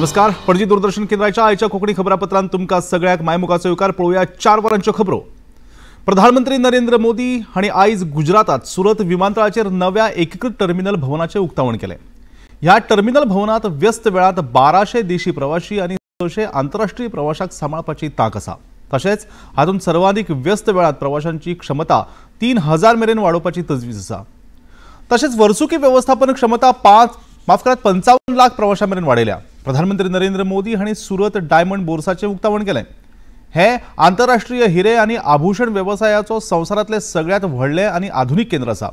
नमस्कार, पणजी दूरदर्शन केंद्राच्या आयच्या कोंकणी खबरापत्रांत तुमकां सगळ्यांक मायमुखाचो येवकार. पळोवया 4 वरांच्यो खबरो. प्रधानमंत्री नरेंद्र मोदी हांणी आयज गुजरातात सुरत विमानतळाचेर नव्या एकीकृत टर्मिनल भवनाचें उक्तावण केलें. ह्या टर्मिनल भवनांत व्यस्त वेळांत 1200 देशी प्रवाशी आनी 600 आंतरराष्ट्रीय प्रवाशांक सांबाळपाची तांक आसा. तशेंच हातूंत सर्वाधिक व्यस्त वेळांत प्रवाशांची क्षमता 3000 मेरेन वाडोवपाची तजवीज आसा. तशेंच वर्सुकी वेवस्थापन क्षमता 55 लाख प्रवाशां मेरेन वाडयल्या. प्रधानमंत्री नरेंद्र मोदी हांणी सुरत डायमंड बोर्साचें उक्तावण केलें. हे आंतरराष्ट्रीय हिरे आनी आभूषण वेवसायाचो संवसारांतलें सगळ्यांत व्हडलें आनी आधुनीक केंद्र आसा.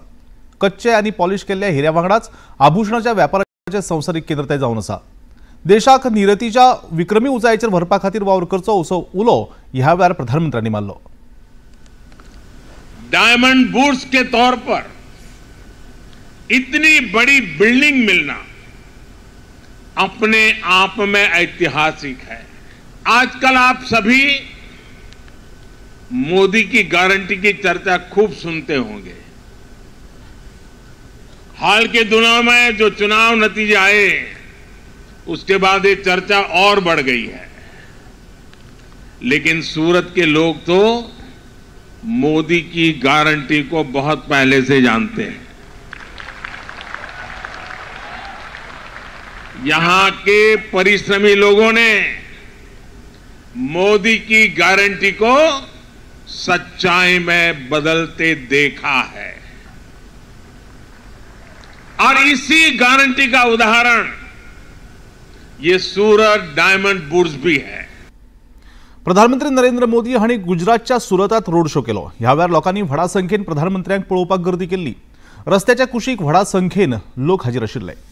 कच्चे आनी पॉलिश केल्ल्या हिऱ्या वांगडाच आभूषणाच्या व्यापाराचें संवसारीक केंद्र तें जावन आसा. देशाक निरतीच्या विक्रमी उंचायेचेर व्हरपा खातीर वावर करचो असो उलो ह्या वेळार प्रधानमंत्र्यांनी मारलो. डायमंड बुर्स के तौर पर इतनी बड़ी बिल्डिंग मिलना अपने आप में ऐतिहासिक है. आजकल आप सभी मोदी की गारंटी की चर्चा खूब सुनते होंगे. हाल के दिनों में जो चुनाव नतीजे आए उसके बाद ये चर्चा और बढ़ गई है. लेकिन सूरत के लोग तो मोदी की गारंटी को बहुत पहले से जानते हैं. यहां के परिश्रमी लोगों ने मोदी की गारंटी को सच्चाई में बदलते देखा है और इसी गारंटी का उदाहरण ये सूरत डायमंड बुर्स भी है. प्रधानमंत्री नरेंद्र मोदी हांणी गुजरातच्या सुरतात रोड शो केलो. ह्या वेळार लोकांनी व्हडा संख्येन प्रधानमंत्र्यांक पळोवपाक गर्दी केल्ली. रस्त्याच्या कुशीक व्हडा संख्येन लोक हाजीर आशिल्ले.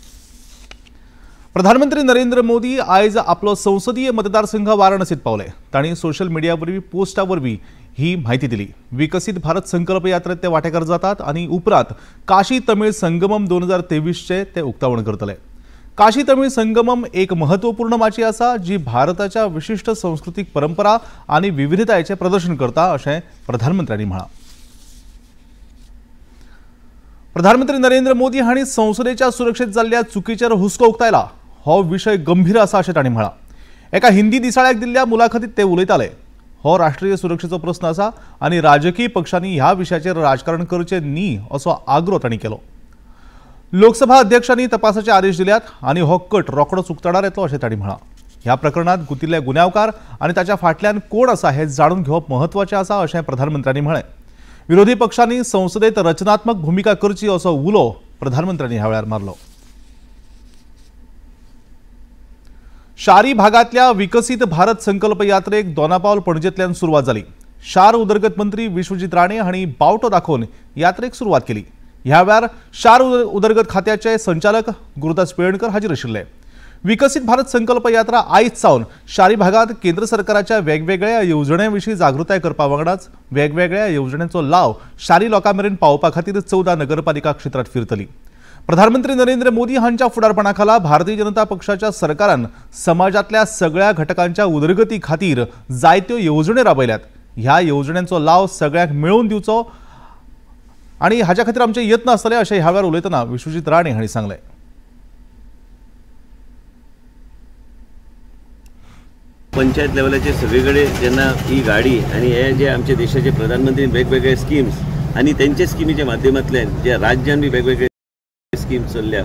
प्रधानमंत्री नरेंद्र मोदी आयज आपलो संसदीय मतदारसंघ वाराणसीत पावले. तांणी सोशल मिडिया वरवीं पोस्टा वरवीं ही म्हायती दिली. विकसीत भारत संकल्प यात्रेत ते वांटेकार जातात आनी उपरांत काशी तमिळ संगमम 2023 ते उक्तावण करतले. काशी तमिळ संगमम एक महत्वपूर्ण माची आसा जी भारताच्या विशिश्ट संस्कृतीक परंपरा आनी विविधतायेचें प्रदर्शन करता अशें प्रधानमंत्र्यांनी म्हळां. प्रधानमंत्री नरेंद्र मोदी हांणी संसदेच्या सुरक्षेत जाल्ल्या चुकीचेर हुस्को उक्तायला. हो विशय गंभीर आसा अशें तांणी म्हळां. एका हिंदी दिसाळ्याक दिल्ल्या मुलाखतीत ते उलयताले. हो राष्ट्रीय सुरक्षेचो प्रस्न आसा आनी राजकीय पक्षांनी ह्या विशयाचेर राजकारण करचें न्ही असो आग्रो तांणी केलो. लोकसभा अध्यक्षांनी तपासाचे आदेश दिल्यात आनी हो कट रोखडोच उक्ताडार येतलो अशें तांणी म्हळां. ह्या प्रकरणांत गुतिल्ले गुन्यांवकार आनी ताच्या फाटल्यान कोण आसा हें जाणून घेवप म्हत्वाचें आसा अशें प्रधानमंत्र्यांनी म्हळें. विरोधी पक्षांनी संसदेत रचनात्मक भुमिका करची असो उलो प्रधानमंत्र्यांनी ह्या वेळार मारलो. शारी भागांतल्या विकसीत भारत संकल्प यात्रेक दोनापावल पणजेंतल्यान सुरवात जाली. शार उदरगत मंत्री विश्वजीत राणे हांणी बावटो दाखोवन यात्रेक सुरवात केली. ह्या वेळार शार उदरगत खात्याचे संचालक गुरुदास पिळणकर हाजीर आशिल्ले. विकसीत भारत संकल्प यात्रा आयज सावन शारी भागांत केंद्र सरकाराच्या वेगवेगळ्या येवजण्यां विशीं जागृताय करपा वांगडाच वेगवेगळ्या येवजण्यांचो लाव शारी लोकां मेरेन पावोवपा खातीर 14 नगरपालिका क्षेत्रांत फिरतली. प्रधानमंत्री नरेंद्र मोदी हांच्या फुडारपणा खाला भारतीय जनता पक्षाच्या सरकारान समाजांतल्या सगळ्या घटकांच्या उदरगती खातीर जायत्यो येवजण्यो राबयल्यात. ह्या येवजण्यांचो लाव सगळ्यांक मेळोवन दिवचो आनी हाच्या खातीर आमचे यत्न आसतले अशें ह्या वेळार उलयतना विश्वजीत राणे हांणी सांगलें. पंचायत लेवलाचेर सगळे कडेन जेन्ना ही गाडी आनी हे जे आमचे देशाचे प्रधानमंत्री वेगवेगळे स्किम्स आनी तेंचे स्किमीच्या माध्यमांतल्यान जे राज्यान बी वेगवेगळे स्किम्स चल्ल्या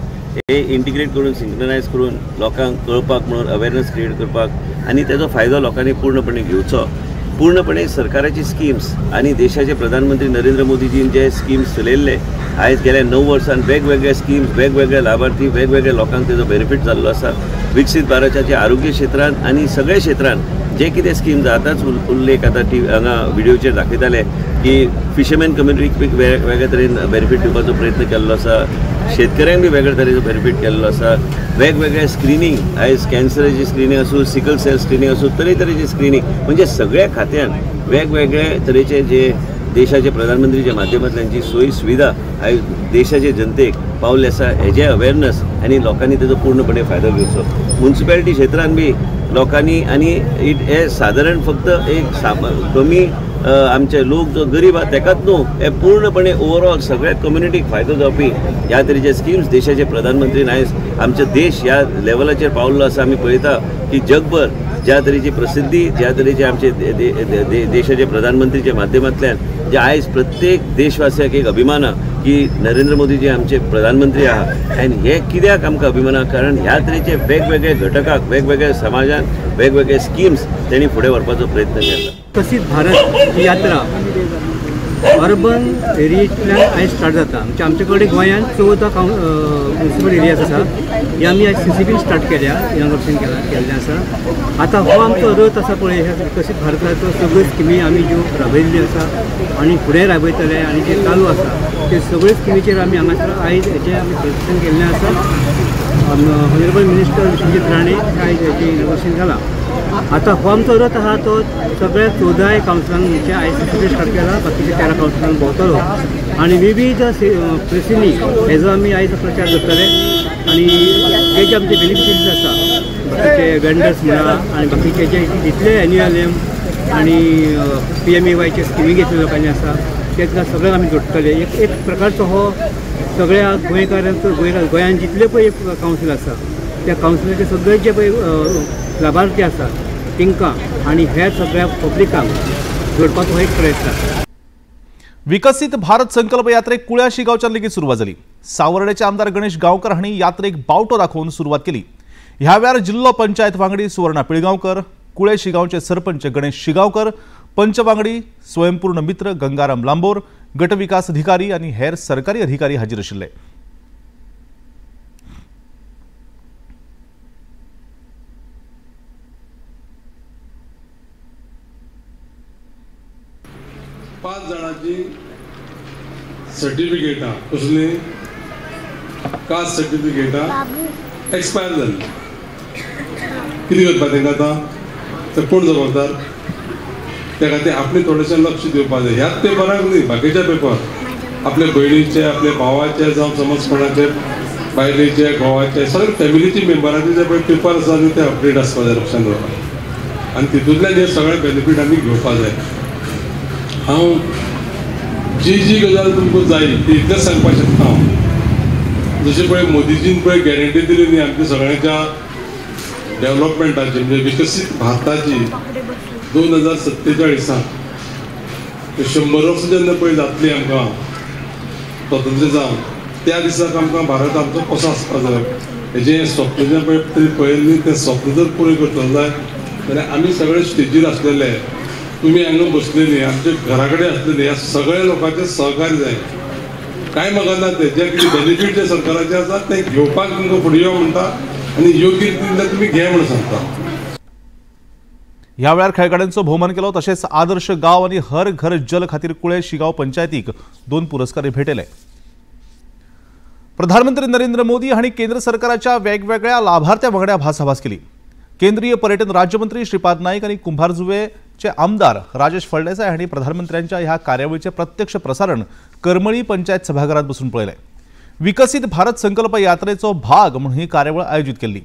हे इंटिग्रेट करून सिंक्रनायज करून लोकांक कळपाक म्हणून अवेरनस क्रिएट करपाक आनी तेजो फायदो लोकांनी पूर्णपणे घेवचो. पूर्णपणे सरकाराची स्किम्स आनी देशाचे प्रधानमंत्री नरेंद्र मोदीजीन जे स्किम्स चलयल्ले आयज गेल्या 9 वर्सांत वेगवेगळे स्किम्स वेगवेगळे लाभार्थी वेगवेगळ्या लोकांक तेजो बेनिफीट जाल्लो आसा. विकसीत भारताच्या आरोग्य क्षेत्रांत आनी सगळ्या क्षेत्रांत जे कितें स्किम्स आतांच उल्लेख आतां टी हांगा व्हिडियोचेर दाखयताले की फिशरमॅन कम्युनिटीक वेगळ्या तरेन बेनिफीट दिवपाचो प्रयत्न केल्लो आसा, शेतकऱ्यांक बी वेगळे तरेचो बेनिफीट केल्लो आसा. वेगवेगळे स्क्रिनींग आयज कॅन्सराची स्क्रिनींग आसूं, सिकल सेल स्क्रिनींग आसूं, तरेतरेचे स्क्रिनींग म्हणजे सगळ्या खात्यान वेगवेगळे तरेचे जे देशाचे प्रधानमंत्रीच्या माध्यमांतल्यान जी सोयी सुविधा आयज देशाचे जनतेक पावल्ले आसा हेजे अवेरनस आनी लोकांनी तेजो पूर्णपणे फायदो घेवचो. मुन्सिपेलिटी क्षेत्रान बी लोकांनी आनी it हे सादारण फक्त एक कमी आमचे लोक जो गरीब आहा तेकाच न्हू हे पूर्णपणे ओवरऑल सगळ्या कम्युनिटीक फायदो जावपी ह्या तरेचे स्किम्स देशाचे प्रधानमंत्री आयज आमचो देश ह्या लेवलाचेर पावल्लो आसा. आमी पळयता की जगभर ज्या तरेची प्रसिद्धी ज्या तरेचे आमचे देशाचे प्रधानमंत्रीच्या माध्यमांतल्यान जे आयज प्रत्येक देशवासियाक एक अभिमान आहा की नरेंद्र मोदीजी आमचे प्रधानमंत्री आहा. आनी हे कित्याक आमकां अभिमान आहा, कारण ह्या तरेचे वेगवेगळे घटकाक वेगवेगळ्या समाजान वेगवेगळे स्किम्स तेणी फुडें व्हरपाचो प्रयत्न केला. विकसीत भारत ही यात्रा अर्बन एरियेंतल्यान आयज स्टार्ट जाता. म्हणजे आमचे कडेन गोंयांत 14 म्युनिसिपल एरियाज आसा, हे आमी आयज सीसीबीन स्टार्ट केल्या, इनॉग्रेशन केल्लें आसा. आतां हो आमचो रथ आसा पळय, ह्या विकसीत भारताचो सगळ्यो स्किमी आमी ज्यो राबयल्ल्यो आसा आनी फुडें राबयतले आनी जे चालू आसा ते सगळ्यो स्किमीचेर आमी हांगासर आयज हेचें आमी प्रेजेंटेशन केल्लें आसा. ऑनरेबल मिनिस्टर विश्वजीत राणे आयज हेचें इनॉग्रेशन जालां. आतां हो आमचो रथ आसा तो सगळ्या 14 कावन्सिलांक म्हणजे आयज सीसीबी स्टार्ट केला, बाकीच्या 13 कावन्सिलांक भोंवतलो आनी विविध प्रेसींनी हेजो आमी आयज प्रचार करतले. आनी जे जे आमचे बेनिफिशरीज आसा, बाकीचे वेंडर्स म्हणा आनी बाकीचे जे जितले एनयूएलएम आनी PMAYचे स्किमी घेतले लोकांनी आसा ते सगळ्यांक आमी जोडटले. एक एक प्रकारचो हो सगळ्या गोंयकारांचो गोंयांत जितले पळय कावन्सील आसा त्या कावन्सिलाचे सगळे जे पळय लाभार्थी आसा तांकां आनी हेर सगळ्या पब्लिकांक जोडपाचो एक प्रयत्न आसा. विकसीत भारत संकल्प यात्रेक कुळ्याशी गांवच्यान लेगीत सुरवात जाली. सावर्डेचे आमदार गणेश गांवकर हांणी यात्रेक बावटो दाखोवन सुरवात केली. ह्या वेळार जिल्लो पंचायत वांगडी सुवर्णा पिळगांवकर, कुळे शिगांवचे सरपंच गणेश शिगांवकर, पंच वांगडी स्वयंपूर्ण मित्र गंगाराम लांबोर, गट विकास अधिकारी आनी हेर सरकारी अधिकारी हाजीर आशिल्ले. पांच जाणांची सर्टिफिकेटां कसली कास्ट सर्टिफिकेटां एक्सपायर जाली. कितें करपा तांकां आतां, तर कोण जबाबदार? त्या खातीर आपणें थोडेशें लक्ष दिवपाक जाय. ह्याच पेपराक न्ही, बाकीच्या पेपर आपल्या भयणीचे, आपल्या भावाचे, जावं समज कोणाचे बायलेचे, घोवाचे, सगळे फॅमिलीचे मेंबराचे जे पळय पेपर आसा न्ही ते अपडेट आसपाक जाय, लक्षान दवरपाक. आनी तितूंतल्यान हे सगळे बेनिफीट आमी घेवपाक जाय. हांव जी जी गजाल तुमकां जाय ती इतलेंच सांगपाक शकता हांव. जशें पळय मोदीजीन पळय गॅरंटी दिली न्ही आमच्या सगळ्यांच्या डेव्हलपमेंटाची, म्हणजे विकसीत भारताची 2047 100 वर्सां जेन्ना पळय जातली आमकां स्वतंत्र जावन, त्या दिसाक आमकां भारत आमचो कसो आसपाक जाय हेजें स्वप्न जें पळय तरी पळयलें न्ही, तें स्वप्न जर पुरें करतलो जाय जाल्यार आमी सगळे स्टेजीर आसलेले, तुमी हांगा बसलेली, आमच्या घरा कडेन आसलेली, ह्या सगळ्या लोकांचें सहकार्य जाय. कांय म्हाका ना तें जे कितें बेनिफीट जे सरकाराचे आसा तें घेवपाक तुमकां फुडें यो म्हणटा आनी योग्य रितीन तुमी घे म्हूण सांगता. ह्या वेळार खेळगड्यांचो भोवमान केलो. तशेंच आदर्श गांव आनी हर घर जल खातीर कुळे शिगांव पंचायतीक 2 पुरस्कार भेटयले. प्रधानमंत्री नरेंद्र मोदी हांणी केंद्र सरकाराच्या वेगवेगळ्या लाभार्थ्या वांगडा भासाभास केली. केंद्रीय पर्यटन राज्यमंत्री श्रीपाद नाईक आनी कुंभारजुवेचे आमदार राजेश फळदेसाय हांणी प्रधानमंत्र्यांच्या ह्या कार्यावळीचें प्रत्यक्ष प्रसारण करमळी पंचायत सभाघरांत बसून पळयलें. विकसीत भारत संकल्प यात्रेचो भाग म्हणून ही कार्यावळ आयोजीत केल्ली.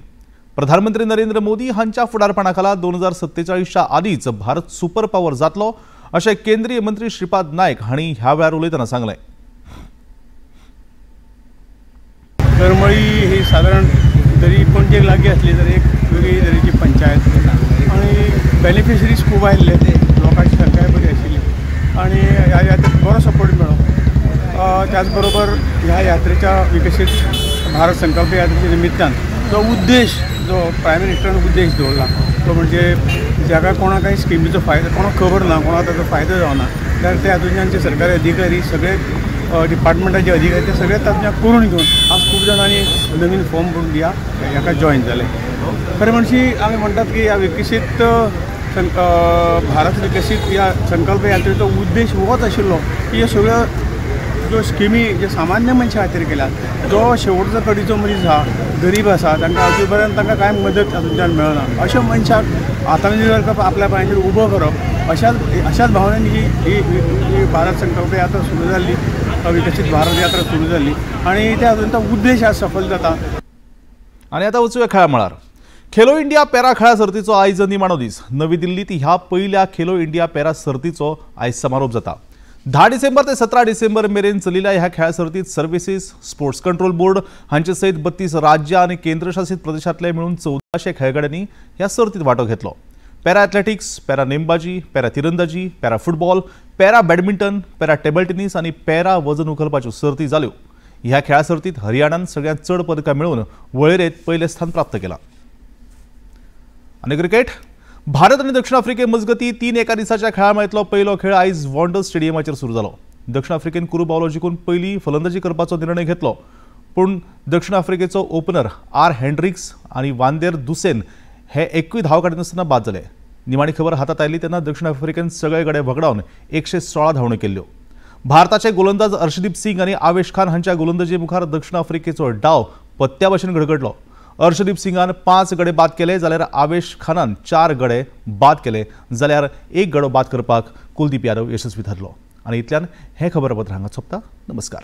प्रधानमंत्री नरेंद्र मोदी हांच्या फुडारपणाखाला 2047च्या आदींच भारत सुपर पॉवर जातलो अशें केंद्रीय मंत्री श्रीपाद नायक हांणी ह्या वेळार उलयतना सांगलें. करमळी ही सादारण जरी पणजेक लागीं आसली तरी एक वेगळी तरेची पंचायत आनी बेनिफिशरीज खूब आयिल्ले, लोकांची संख्याय बरी आशिल्ली आनी ह्या यात्रेक बरो सपोर्ट मेळ्ळो. त्याच बरोबर ह्या यात्रेच्या विकसीत भारत संकल्प यात्रेच्या निमित्तान जो उद्देश, जो प्रायम मिनिस्टरान उद्देश दवरला तो म्हणजे जाका कोणाक कांय स्किमीचो फायदो कोणाक खबर ना, कोणाक ताचो फायदो जावना जाल्यार ते हातूंतल्यान सरकारी अधिकारी, सगळे डिपार्टमेंटाचे अधिकारी ते सगळे तातूंतल्यान करून घेवन आज खूब जाणांनी नवीन फॉर्म भरून ह्या हाका जॉयन जाले. खरें म्हणशी आमी म्हणटात की ह्या विकसीत भारत विकसीत ह्या संकल्प यात्रेचो उद्देश होच आशिल्लो की ह्यो सगळ्यो ज्यो स्किमी जे सामान्य मनशा खातीर केल्यात, जो शेवटचो कडीचो मनीस आसा, गरीब आसा, तांकां अजून पर्यंत तांकां कांय मदत हातूंतल्यान मेळना, अशा मनशाक आत्मनिर्भर आपल्या पांयांचेर उबो करप अशाच भावनेन ही ही भारत संकल्प यात्रा सुरू जाल्ली, विकसीत भारत यात्रा सुरू जाल्ली आनी त्या हातूंत उद्देश आज सफल जाता. आनी आतां वचुया खेळा मळार. खेलो इंडिया पॅरा खेळा सर्तीचो आयज निमाणो दीस. नवी दिल्लीत ह्या पयल्या खेलो इंडिया पॅरा सर्तीचो आयज समारोप जाता. 10 डिसेंबर ते 17 डिसेंबर मेरेन चलिल्ल्या ह्या खेळा सर्तीत सर्विसीस स्पोर्ट्स कंट्रोल बोर्ड हांचे सयत 32 राज्यां आनी केंद्रशासीत प्रदेशांतले मेळून 1400 खेळगड्यांनी ह्या सर्तीत वांटो घेतलो. पॅरा एथलेटिक्स, पॅरा नेमबाजी, पॅरा तिरंदाजी, para football, para badminton, para table tennis आनी पॅरा वजन उखलपाच्यो सर्ती जाल्यो. ह्या खेळा सर्तीत हरियाणान सगळ्यांत चड पदकां मेळोवन वळेरेंत पयलें स्थान प्राप्त केलां. आनी क्रिकेट, भारत आनी दक्षिण आफ्रिके मजगती 3 एका दिसाच्या खेळामेळांतलो पयलो खेळ आयज वॉन्डर स्टेडियमाचेर सुरू जालो. दक्षिण आफ्रिकेन कुरू बावलो जिखून पयली फलंदाजी करपाचो निर्णय घेतलो, पूण दक्षिण आफ्रिकेचो ओपनर आर हेंड्रिक्स आनी वांदेर दुसेन हे एकूय धांव काडिनासतना बाद जाले. निमाणी खबर हातात आयली तेन्ना दक्षिण आफ्रिकेन सगळे गडे वगडावन 116 धांवण्यो केल्ल्यो. भारताचे गोलंदाज अर्शदीप सिंग आनी आवेश खान हांच्या गोलंदाजी मुखार दक्षिण आफ्रिकेचो डाव पत्त्या भशेन घडघडलो. अर्शदीप सिंगान 5 गडे बाद केले जाल्यार आवेश खानान 4 गडे बाद केले, जाल्यार 1 गडो बाद करपाक कुलदीप यादव यशस्वी थारलो. आनी इतल्यान हें खबरपत्र हांगा सोंपता. नमस्कार.